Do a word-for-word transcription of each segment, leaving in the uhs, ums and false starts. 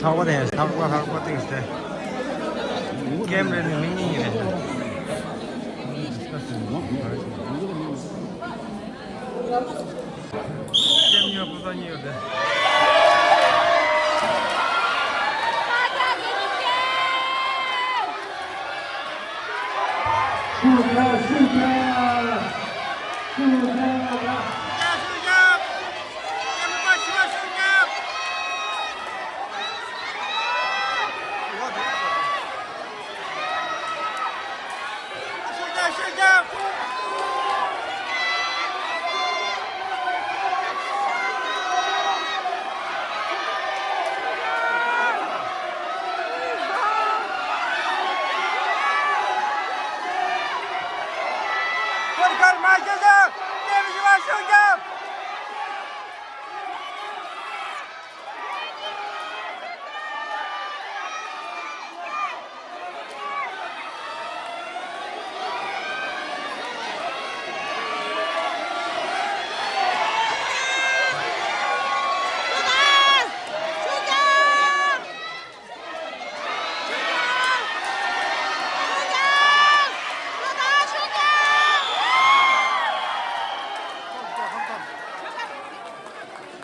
ལྷག་པ་དང་ལྷག་པ་ལྷག་པ་སྟེང་སྟེ། ཀེམ་རེད་ནི་མི་གཉིས་རེད། ཀེམ་ཉོ་ཕོ་ས་གཉིས་ཡོད་དེ། ཤུགས་རྒྱབ། ཤུགས་རྒྱབ། ཤུགས་རྒྱབ།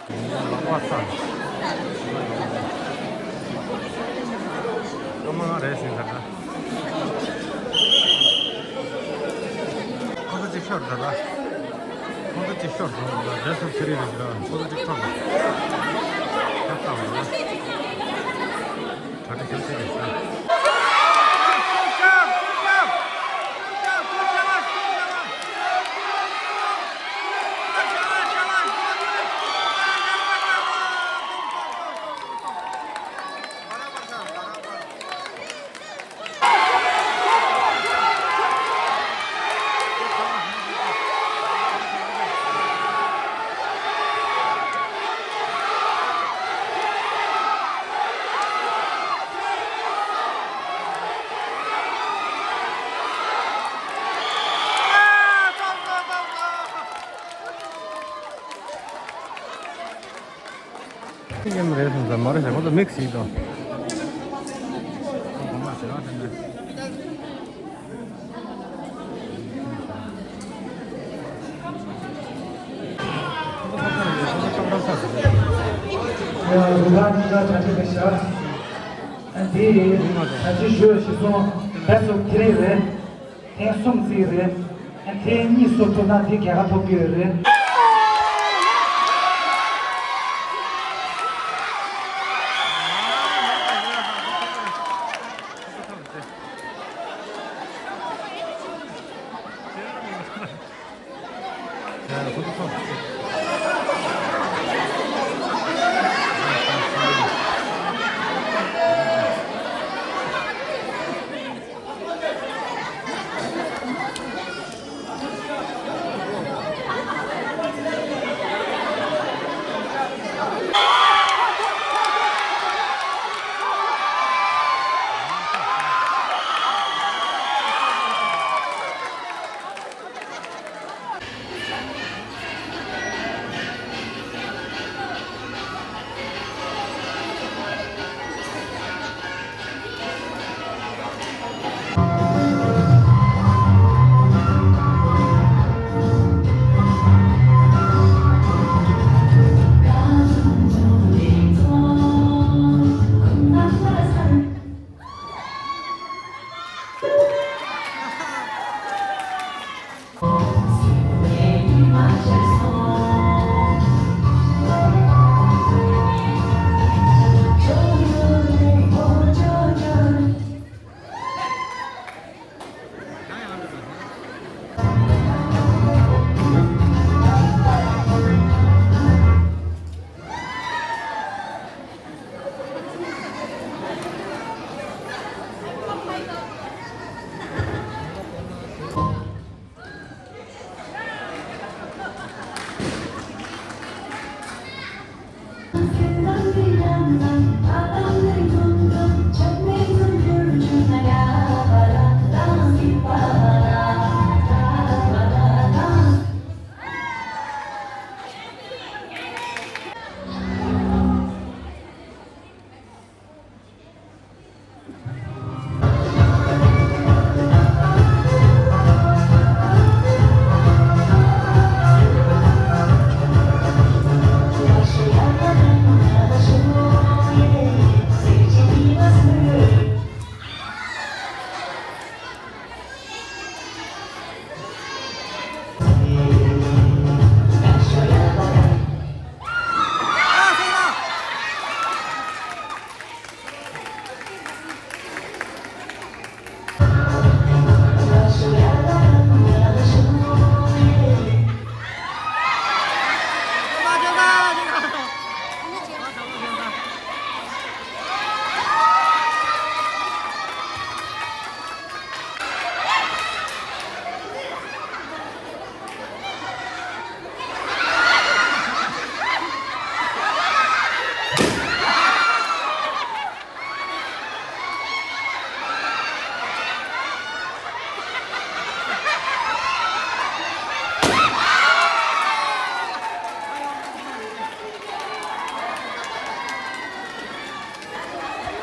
ལག་པ་ས། ཨ་མ་རེད་ཟིན་ད་ད། ཁོ་ཚོ་ཅིག་ཤོར་ད་ད། ཁོ་ཚོ་ཅིག་ཤོར་ད་ད། རེད་སོང་ཚེ་རིང་རེད་ད། ཁོ་ཚོ་ཅིག་ཤོར་ད། ད་ད་བ་ད། ད་ད་ཤོར་ཚེ་རིང་ད། ཡིན་རེད་སོང་ཙང་མ་རེད་ཟེར་ཁོ་ཚོ་མིག་ཟིག་དང་། ཡ་རུ་ཁག་གཉིས་ཀ་གྲ་སྒྲིག་བྱ། ཨ་འདི་ད་ཅི་ཞུ་ཞིག་སོང་། ད་སོ་ཁྱི་རེད་རེད། ཐེངས་གསུམ་རྩིས་རེད། ཐེངས་གཉིས་སོ་ཐོབ་ན་དེ་རྒྱལ་ཁ་ཐོབ་ཀྱི་ཡོད་རེད།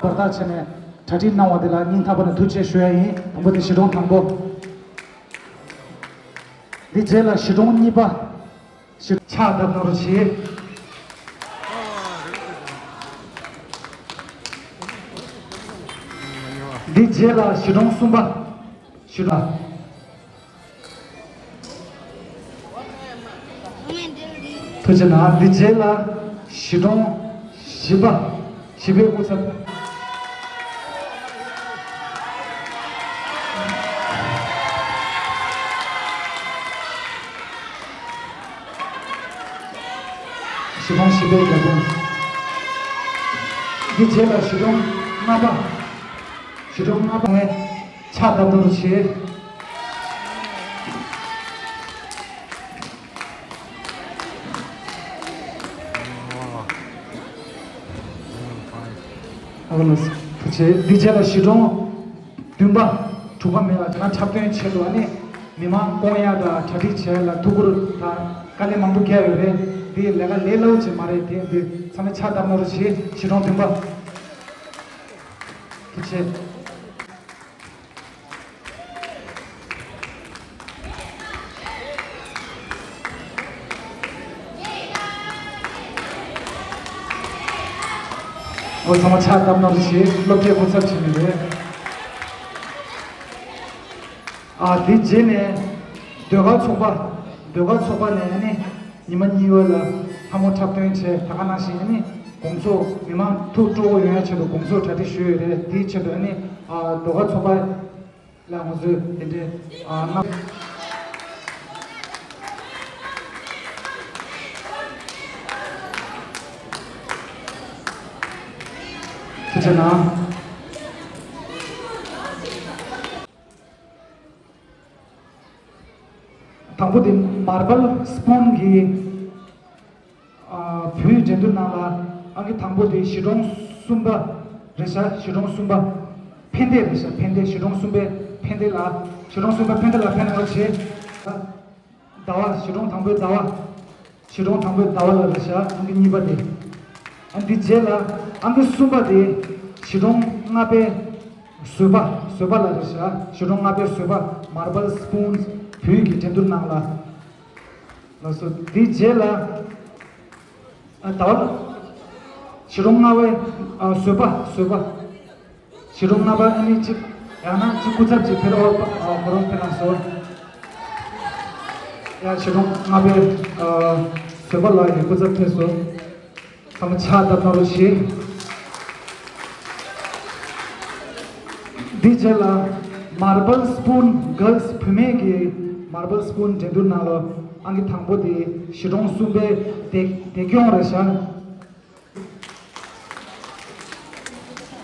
བར་ཐག་བྱས་ནས་གྲ་སྒྲིག་གནང་བ་དེ་ལ་སྙིང་ཐག་པ་ནས་ཐུགས་རྗེ་ཆེ་ཞུ་ཡ་ཡིན། དང་པོ་དེ་གཞིས་གྲོང་དང་པོ། འདི་རྗེས་ལ་གཞིས་གྲོང་གཉིས་པ། གཞིས་ཕྱག་བརྡབ་གནང་རོགས་གྱིས། འདི་རྗེས་ལ་གཞིས་གྲོང་གསུམ་པ། གཞིས་གྲོང་། ཐུགས་རྗེ་གནང་། འདི་རྗེས་ལ་གཞིས་གྲོང་བཞི་པ། བཞི་པའི་སྐུ་ཚབ། གཞིས་གྲོང་བཞི་པའི་རྒྱལ་དཔོན། འདི་རྗེས་ལ་གཞིས་གྲོང་ལྔ་པ། གཞིས་གྲོང་ལྔ་པ་ནས་ཕྱག་བརྡབ་གནང་རོགས་གྱིས། ཨ་ལགས་སོ། ཐུགས་རྗེ་ཆེ། འདི་རྗེས་ལ་གཞིས་གྲོང་བདུན་པ། དྲུག་པ་མེད་པ་དེ་ན་འཁྲབ་སྟོན་ཆེད་དུ་ཨ་ནི་མི་མང་སྐོང་ཡ་དང་གྲ་སྒྲིག་བྱེད་ཡ་ལ་ཐུགས་ཁུར་དང་དཀའ་ལས་མང་པོ་བརྒྱབ་ཡོད་རེད། འདི་ལས་ཀ་ལས་སླ་པོ་ཅིག་མ་རེད། དེ་འདི་ཚང་མས་ཕྱག་བརྡབ་གནང་རོགས་གྱིས། གཞིས་གྲོང་བདུན་པ། ཐུགས་རྗེ་ཆེ། འོ་ཚང་མ་ཕྱག་བརྡབ་གནང་རོགས་གྱིས། སློབ་གྲྭའི་སྐུ་ཚབ་བྱེད་མི་རེད། ཨ་དེ་རྗེས་ནས་ཟློས་གར་ཚོགས་པ། ཟློས་གར་ཚོགས་པ་ནས་ཨ་ནི་ཉི་མ་གཉིས་པ་ལ་ལྷ་མོ་འཁྲབ་སྟོན་བྱས། ད་ག་ནང་བཞིན་ཨ་ནི་དགོང་ཚོགས་མི་མང་ཐུགས་སྤྲོ་བོ་ཡོང་ཡ་ཆེད་དུ་དགོང་ཚོགས་གྲ་སྒྲིག་ཞུས་ཡོད་རེད། དེའི་ཆེད་དུ་ཨ་ནི་ཨ་ཟློས་གར་ཚོགས་པ་ལ་ང་ཚོས་དེ་འདྲའི་ཨ་གནང་། ཐུགས་རྗེ་གནང་། དང་པོ་དེ་མར་བལ་སི་པུན་གྱི་ཨ་བོད་འགྲན་བསྡུར་ནང་ལ་ཨང་ཀི་དང་པོ་དེ་གཞིས་གྲོང་གསུམ་པ་རེད་ཤག་གཞིས་གྲོང་གསུམ་པ་ཕན་བདེ་རེད་ཤག་ཕན་བདེ། གཞིས་གྲོང་གསུམ་པའི་ཕན་བདེ་ལགས། གཞིས་གྲོང་གསུམ་པ་ཕན་བདེ་ལགས་ཕེབས་གནང་རོགས་བྱེད། ཟླ་བ། གཞིས་གྲོང་དང་པོའི་ཟླ་བ། གཞིས་གྲོང་དང་པོའི་ཟླ་བ་ལགས་རེད་ཤག་ཨང་ཀི་གཉིས་པ་དེ། ཨ་འདི་རྗེས་ལ་ཨང་ཀི་གསུམ་པ་དེ་གཞིས་གྲོང་ལྔ་པའི་བཟོད་པ། བཟོད་པ་ལགས་རེད་ཤག་གཞིས་གྲོང་ལྔ་པའི་བཟོད་པ། མར་བལ་སི་པུན་བོད་ཀྱི་འགྲན་བསྡུར་ནང་ལ། ལགས་སོ། འདི་རྗེས་ལ་ཨ་ཟླ་བ། གཞིས་གྲོང་ལྔ་པའི་ཨ་བཟོད་པ། བཟོད་པ། གཞིས་གྲོང་ལྔ་པ་ཨ་ནི་གཅིག་ཡང་ན་གཅིག་སྐུ་ཚབ་ཅིག་ཕེབས་རོགས། ཨ་ཁོ་རང་ཕེབས་གནང་སོང་། ཡ་གཞིས་གྲོང་ལྔ་པའི་ཨ་བཟོད་པ་ལགས་ཀྱི་སྐུ་ཚབ་ཕེབས་སོང་། ཚང་མ་ཕྱག་བརྡབ་གནང་རོགས་གྱིས། འདི་རྗེས་ལ་མར་བལ་སི་པུན་གྷརལ་སི་བུད་མེད་ཀྱི་མར་བལ་སི་པུན་འགྲན་བསྡུར་ནང་ལ་ཨང་ཀི་དང་པོ་དེ་གཞིས་གྲོང་གསུམ་པའི་བདེ་བདེ་སྐྱོང་རེད་ཤག་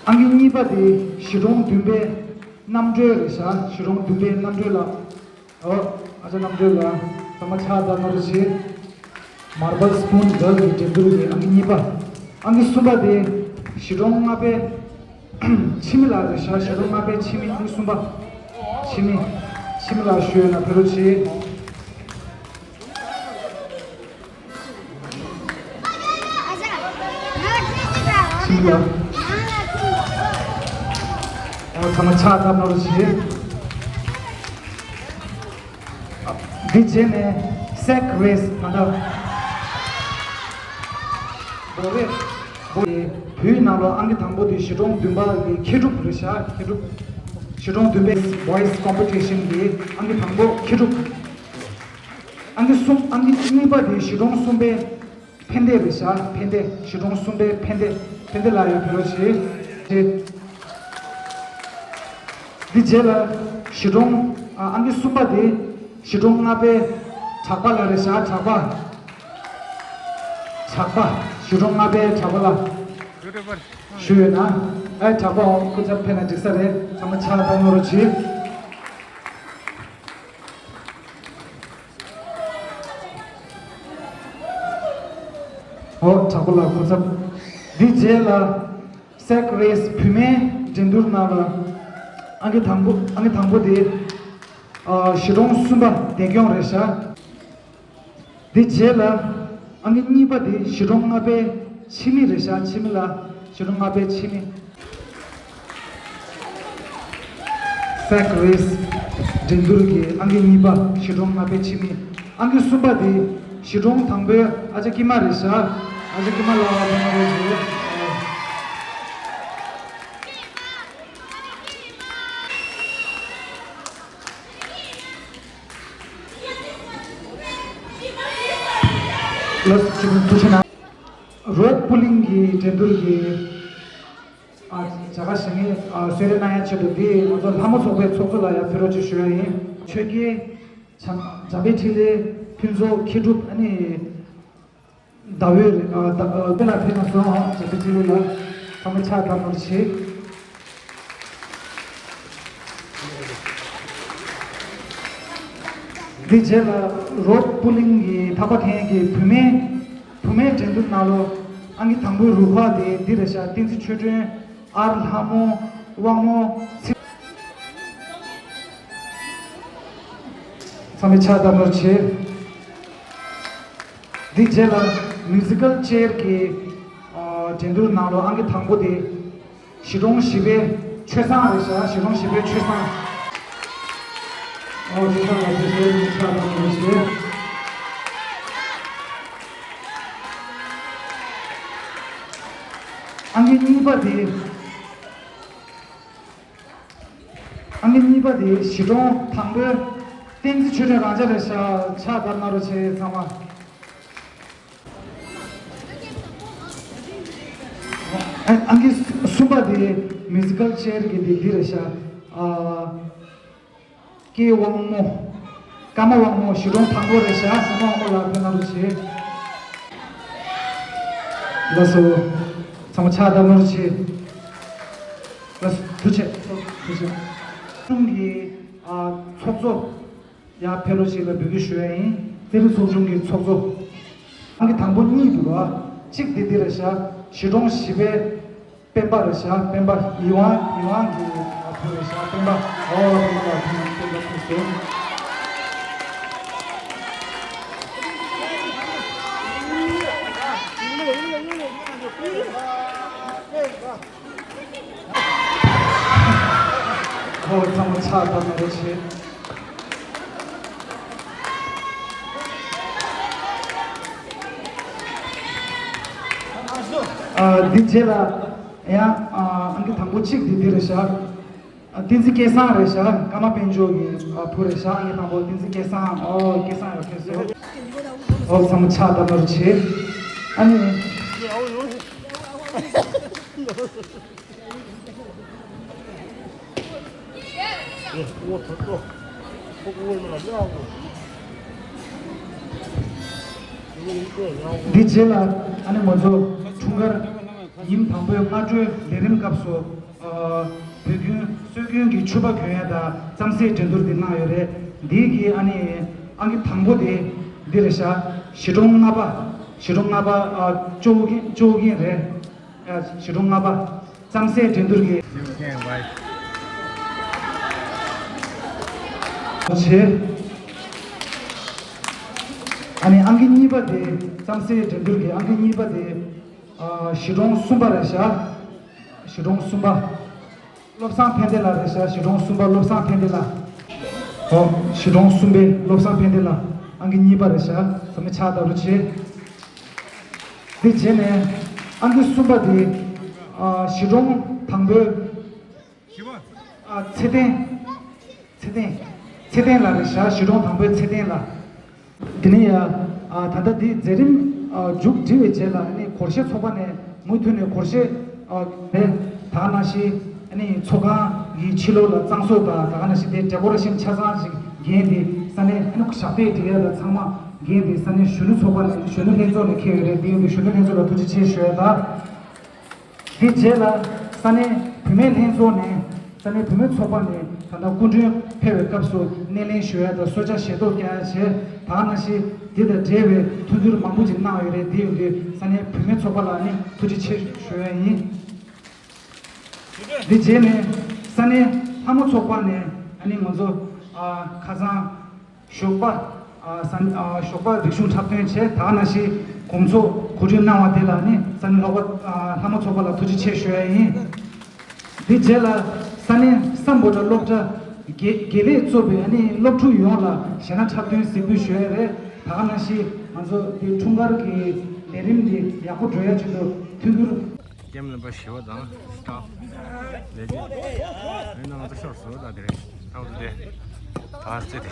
ཨང་ཀི་གཉིས་པ་དེ་གཞིས་གྲོང་བདུན་པའི་རྣམ་གྲོལ་རེད་ཤག་གཞིས་གྲོང་བདུན་པའི་རྣམ་གྲོལ་ལགས། ཨོ། ཨ་ཅག་རྣམ་གྲོལ་ལགས། ཚང་མ་ཕྱག་བརྡབ་གནང་རོགས་གྱིས། མར་བལ་སི་པུན་གྷརལ་གྱི་འགྲན་བསྡུར་གྱི་ཨང་ཀི་གཉིས་པ། ཨང་ཀི་གསུམ་པ་དེ་གཞིས་གྲོང་ལྔ་པའི་འཆི་མེད་ལགས་རེད་ཤག་གཞིས་གྲོང་ལྔ་པའི་འཆི་མེད། ཨང་ཀི་གསུམ་པ། འཆི་མེད། འཆི་མེད་ལགས་ཞུ་ཡོད་ན་ཕེབས་རོགས་གྱིས། འཆི་མེད་ལགས། ཨོ་ཚང་མ་ཕྱག་བརྡབ་གནང་རོགས་གྱིས། འདི་རྗེས་ནས་སེག་རེས་ད་ལྟ་བོ་རེད། བོ་རེད། བོད་ནང་ལ་ཨང་ཀི་དང་པོ་དེ་གཞིས་གྲོང་བདུན་པ་གི་མཁས་གྲུབ་རེད་ཤག་མཁས་གྲུབ། གཞིས་གྲོང་བདུན་པའི་བོའི་སི་ཀོམ་པི་ཊི་ཤན་གི་ཨང་ཀི་དང་པོ་མཁས་གྲུབ། ཨང་ཀི་གསུམ། ཨང་ཀི་གཉིས་པ་དེ་གཞིས་གྲོང་གསུམ་པའི་ཕན་བདེ་རེད་ཤག་ཕན་བདེ། གཞིས་གྲོང་གསུམ་པའི་ཕན་བདེ། ཕན་བདེ་ལགས་ཡོད་ཕེབས་རོགས་གྱིས། འདི་རྗེས་ལ་གཞིས་གྲོང་ཨ་ཨང་ཀི་གསུམ་པ་དེ་གཞིས་གྲོང་ལྔ་པའི་གྲགས་པ་ལགས་རེད་ཤག་གྲགས་པ། གྲགས་པ། གཞིས་གྲོང་ལྔ་པའི་གྲགས་པ་ལགས་ཞུ་ཡོད་ན། ཨེ་གྲགས་པ་འོང་སྐུ་ཚབ་ཕེབས་ན་འགྲིག་ས་རེད། ཚང་མ་ཕྱག་བརྡབ་གནང་རོགས་གྱིས། ཨོ་གྲགས་པ་ལགས་སྐུ་ཚབ། འདི་རྗེས་ལ་སེག་རེས་བུད་མེད་འགྲན་བསྡུར་ནང་ལ་ཨང་ཀི་དང་པོ། ཨང་ཀི་དང་པོ་དེ་ཨ་གཞིས་གྲོང་གསུམ་པ་བདེ་སྐྱོང་རེད་ཤག་འདི་རྗེས་ལ་ཨང་ཀི་གཉིས་པ་དེ་གཞིས་གྲོང་ལྔ་པའི་འཆི་མེད་རེད་ཤག་འཆི་མེད་ལགས། གཞིས་གྲོང་ལྔ་པའི་འཆི་མེད། སེག་རེས་འགྲན་བསྡུར་གྱི་ཨང་ཀི་གཉིས་པ་གཞིས་གྲོང་ལྔ་པའི་འཆི་མེད། ཨང་ཀི་གསུམ་པ་དེ་གཞིས་གྲོང་དང་པོའི་ཨ་ཅག་ཀི་མ་རེད་ཤག་ཨ་ཅག་ཀི་མ་ལགས་ལ་ཕེབས་གནང་རོགས་ཞུ། ལགས་སོ། ཐུགས་རྗེ་གནང་། རོགས་པུ་ལིང་གི་འགྲན་བསྡུར་གྱི་ཨ་བྱ་དགའ་བཞེས་མཁན་ཨ་གསོལ་རས་གནང་ཡ་ཆེད་དུ་འདི་ང་ཚོ་ལྷ་མོ་ཚོགས་པའི་ཚོགས་གཙོ་ལགས་ཡར་ཕེབས་རོགས་ཅེས་ཞུ་ཡ་ཡིན། ཆོས་རྒྱལ། བྱམས་བྱམས་པའི་འཕྲིན་ལས། ཕུན་ཚོགས། མཁས་གྲུབ། ཨ་ནི་ཟླ་འོད་རེད། ཨ་ཟླ་ཨ་དེ་ལ་ཕེབས་གནང་སོང་། བྱམས་པའི་འཕྲིན་ལས་ལགས་ཚང་མས་ཕྱག་བརྡབ་གནང་རོགས་བྱེད། འདི་རྗེས་ལ་རོགས་པུ་ལིང་གི་ཐག་པ་འཐེན་གྱི་བུད་མེད་བུད་མེད་འགྲན་བསྡུར་ནང་ལོ། ཨང་ཀི་དང་པོའི་རུ་ཁག་དེ་འདི་རེད་ཤག་བསྟན་འཛིན་ཆོས་སྒྲོན། ཨར་ལྷ་མོ། དབང་མོ། ཚེ། ཚང་མས་ཕྱག་བརྡབ་གནང་རོགས་བྱེད། འདི་རྗེས་ལ་མིའུ་ཟི་ཀལ་ཅེར་གྱི་ཨ་འགྲན་བསྡུར་ནང་ལོ། ཨང་ཀི་དང་པོ་དེ་གཞིས་གྲོང་བཞི་པའི་ཆོས་བཟང་རེད་ཤག་གཞིས་གྲོང་བཞི་པའི་ཆོས་བཟང་། ཨོ་ཆོས་བཟང་ལགས་ཚེ་ཕྱག་བརྡབ་གནང་རོགས་བྱེད། ཨང་ཀི་གཉིས་པ་དེ། ཨང་ཀི་གཉིས་པ་དེ་གཞིས་གྲོང་དང་པོའི་བསྟན་འཛིན་ཆོས་སྒྲོན་རང་འཇགས་རེད་ཤག་ཕྱག་བརྡབ་གནང་རོགས་བྱེད་ཚང་མ། ཨ་ཨང་ཀི་གསུམ་པ་དེ་མིའུ་ཟི་ཀལ་ཅེར་གྱི་དེ་འདི་རེད་ཤག་ཨ་ཀེ་དབང་མོ། ཀརྨ་དབང་མོ། གཞིས་གྲོང་དང་པོ་རེད་ཤག་ཀརྨ་དབང་མོ་ལགས་ཕེབས་གནང་རོགས་བྱེད། ལགས་སོ། ཚང་མ་ཕྱག་བརྡབ་གནང་རོགས་བྱེད། ལགས་སོ། ཐུགས་རྗེ་ཆེ། ཐུགས་རྗེ་ཆེ། ཚོགས་ཆུང་གི་ཨ་ཚོགས་གཙོ་ཡར་ཕེབས་རོགས་བྱེད་ལ་འབོད་སྐུལ་ཞུ་ཡ་ཡིན། རྩེད་རིགས་ཚོགས་ཆུང་གི་ཚོགས་གཙོ། ཨང་ཀི་དང་པོ་གཉིས་འདུག་ག་གཅིག་དེ་འདི་རེད་ཤག་གཞིས་གྲོང་བཞི་པའི་སྤེན་པ་རེད་ཤག་སྤེན་པ་ཡིད་དབང་། ཡིད་དབང་གི་བུ་རེད་ཤག་སྤེན་པ། ཨོ་སྤེན་པ་ལགས་ཐུགས་རྗེ་ཆེ། སྤེན་པ་ཐུགས་རྗེ་ཆེ། ཨོ་ཚང་མ་ཕྱག་བརྡབ་གནང་རོགས་བྱེད། ཨ་འདི་རྗེས་ལ་ཡང་ཨ་ཨང་ཀི་དང་པོ་གཅིག་འདི་འདི་རེད་ཤག་ཨ་བསྟན་འཛིན་སྐལ་བཟང་རེད་ཤག་ཀརྨ་དཔལ་འབྱོར་གྱི་ཨ་བུ་རེད་ཤག་ཨང་ཀི་དང་པོ་བསྟན་འཛིན་སྐལ་བཟང་། ཨོ་སྐལ་བཟང་ཡར་ཕེབས་སོང་། ཨོ་ཚང་མ་ཕྱག་བརྡབ་གནང་རོགས་བྱེད། ཨ་ནི། འདི་རྗེས་ལ་ཨ་ནི་ང་ཚོ་འཁྲུངས་སྐར་ཉིན་དང་པོའི་སྔ་དྲོའི་ལས་རིམ་སྐབས་སུ། ཨ་བོད་ཁྱོན་སྲོལ་རྒྱུན་གྱི་ཕྱུ་པ་གྱོན་ཡ་དང་རྩམ་ཟན་འགྲན་བསྡུར་འདི་གནང་ཡོད་རེད། འདི་གི་ཨ་ནི་ཨང་ཀི་དང་པོ་དེ་འདི་རེད་ཤག་གཞིས་གྲོང་ལྔ་པ། གཞིས་གྲོང་ལྔ་པ་ཨ་ཅོ་ཀིན། ཅོ་ཀིན་རེད། ཨ་གཞིས་གྲོང་ལྔ་པ། རྩམ་ཟན་འགྲན་བསྡུར་གྱི། བྱས། ཨ་ནི་ཨང་ཀི་གཉིས་པ་དེ། རྩམ་ཟན་འགྲན་བསྡུར་གྱི་ཨང་ཀི་གཉིས་པ་དེ། ཨ་གཞིས་གྲོང་གསུམ་པ་རེད་ཤག་གཞིས་གྲོང་གསུམ་པ། བློ་བཟང་ཕན་བདེ་ལགས་རེད་ཤག་གཞིས་གྲོང་གསུམ་པ་བློ་བཟང་ཕན་བདེ་ལགས། ཨོ་གཞིས་གྲོང་གསུམ་པའི་བློ་བཟང་ཕན་བདེ་ལགས། ཨང་ཀི་གཉིས་པ་རེད་ཤག་ཚང་མས་ཕྱག་བརྡབ་རོགས་བྱེད། དེ་རྗེས་ནས་ཨང་ཀི་གསུམ་པ་དེ། ཨ་གཞིས་གྲོང་དང་པོའི། ཨ་ཚེ་བརྟན། ཚེ་བརྟན། ཚེ་བརྟན་ལགས་རེད་ཤག་གཞིས་གྲོང་དང་པོའི་ཚེ་བརྟན་ལགས། དེ་ནས་ཡ། ཨ་ད་ལྟ་འདི་མཛད་རིམ་ཨ་མཇུག་སྒྲིལ་བའི་རྗེས་ལ་ནི་སྒོར་གཞས་ཚོགས་པ་ནས་མུ་མཐུད་ནས་སྒོར་གཞས་ཨ་རེད། ད་ག་ནང་བཞིན་ཨ་ནི་ཚོགས་ཁང་གི་ཕྱི་ལོགས་ལ་གཙང་བཟོ་དང་། ད་ག་ནང་བཞིན་དེ་ཌེ་ཀོ་རེ་ཤན་ཆ་ཚང་ཞིག་འགན་དེ་ས་གནས། ཨ་ནི་ཞབས་སྟེགས་སྒྲིག་ཡ་ལ་ཚང་མ་འགན་དེ་ས་གནས་གཞོན་ནུ་ཚོགས་པ་ནས། གཞོན་ནུ་ལྷན་ཚོགས་ནས་འཁྱེར་ཡོད་རེད། དེ་ཡིན་དུས་གཞོན་ནུ་ལྷན་ཚོགས་ལ་ཐུགས་རྗེ་ཆེ་ཞུ་ཡ་དང་། དེ་རྗེས་ལ་ས་གནས་བུད་མེད་ལྷན་ཚོགས་ནས། ས་གནས་བུད་མེད་ཚོགས་པ་ནས་ད་ལྟ་སྐུ་མགྲོན་ཕེབས་པའི་སྐབས་སུ་སྣེ་ལེན་ཞུ་ཡ་དང་གསོལ་ཇ་ཞལ་ཏོག་བཀྱག་ཡ་བྱས། ད་ག་ནང་བཞིན་འདི་དང་འབྲེལ་བའི་མཐུན་འགྱུར་མང་པོ་ཅིག་གནང་ཡོད་རེད། དེ་ཡིན་དུས་ས་གནས་བུད་མེད་ཚོགས་པ་ལ་ནི་ཐུགས་རྗེ་ཆེ་ཞུ་ཡ་ཡིན། དེ་རྗེས་ནས་ས་གནས་ལྷ་མོ་ཚོགས་པ་ནས་ཨ་ནི་ང་ཚོ་ཨ་ཁ་སང་། ཞོགས་པ། ཨ་ས་ཨ་ཞོགས་པ་རིག་གཞུང་འཁྲབ་སྟོན་བྱས། ད་ག་ནང་བཞིན་དགོང་ཚོགས་གོ་སྒྲིག་གནང་བ་དེ་ལ་ནི་ས་གནས་ལྷོ་ཁ་ཨ་ལྷ་མོ་ཚོགས་པ་ལ་ཐུགས་རྗེ་ཆེ་ཞུ་ཡ་ཡིན། དེ་རྗེས་ལ་ས་གནས་སམ་བྷོ་ཊ་སློབ་གྲྭ་ དགེ་དགེ་ལས་གཙོས་པའི་ཨ་ནི་སློབ་ཕྲུག་ཡོངས་ལ་གཞས་སྣ་འཁྲབ་སྟོན་གཟིགས་འབུལ་ཞུ་ཡ་རེད། ད་ག་ནང་བཞིན་ང་ཚོ་འདི་འཁྲུངས་སྐར་གྱི་ལས་རིམ་འདི་ཡག་པོ་འགྲོ་ཡ་ཆེད་དུ་ཐུགས་ཁུར། ཀེམ་ལེན་པ་ཞི་བ་དང་སི་ཏཱབ་ལས་བྱེད་ཨ་ནི་ང་ཚོ་ཤོར་སོང་། ད་དེ་རིང་ཨ་འུ་དེ་ད་རྩེ་དེ།